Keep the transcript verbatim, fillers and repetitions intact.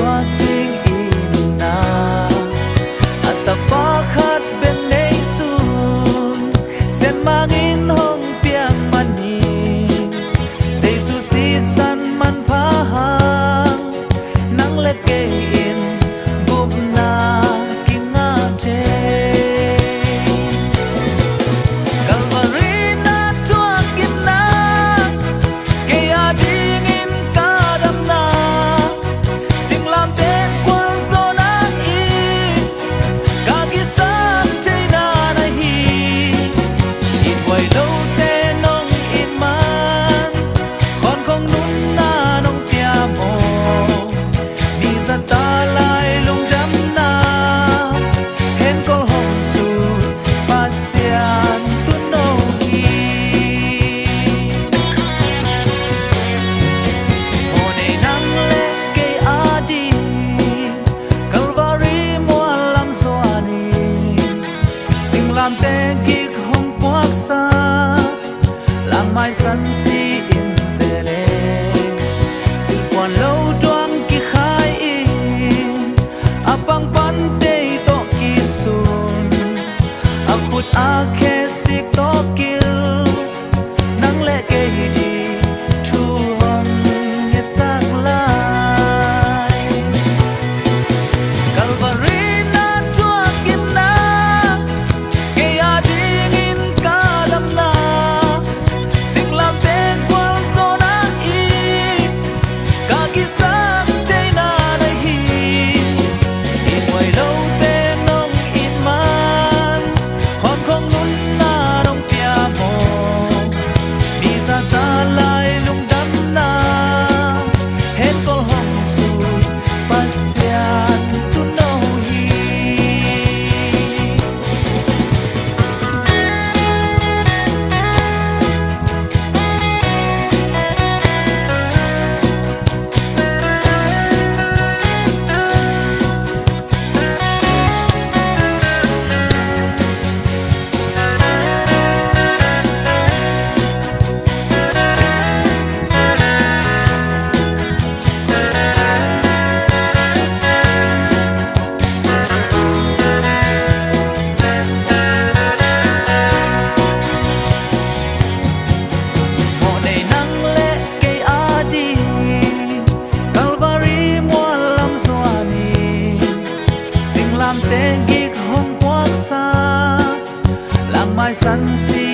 Ding in na a tapa khat bek neisun, sianmang in hong piak manin, Jesu sisan manpha hang, nang le kei in gupna kingah thei. Calvary na thuak in na, kei a dingin ka damna, singlamteh gualzawhna in ka kisam theihna na hi. It huai lote nong it man, khawnkhong nunna nong pia maw? Mi zata lai lungdamna, henkol hong sut Pasian tuuno hi. Mawhnei nang le kei a ding, Calvary mual lam zuan in, singlamteh gik hong puaksa, langmai sansi in zele, silpuan lo tuang kikhai in, a pangpan tei tawh kisun, a khut a khe sik tawh kil, nang le kei ding thu hong ngetsak lai. Calvary na thuak in na, kei a dingin ka damna, singlamteh gualzawhna in ka kisam theihna na hi. It huai lote nong it man, khawnkhong nunna nong pia maw? Mi zata lai lungdamna, henkol hong sut Pasian tuuno hi. Mawhnei nang le kei a ding, Calvary mual lam zuan in, singlamteh gik hong puaksa, langmai sansi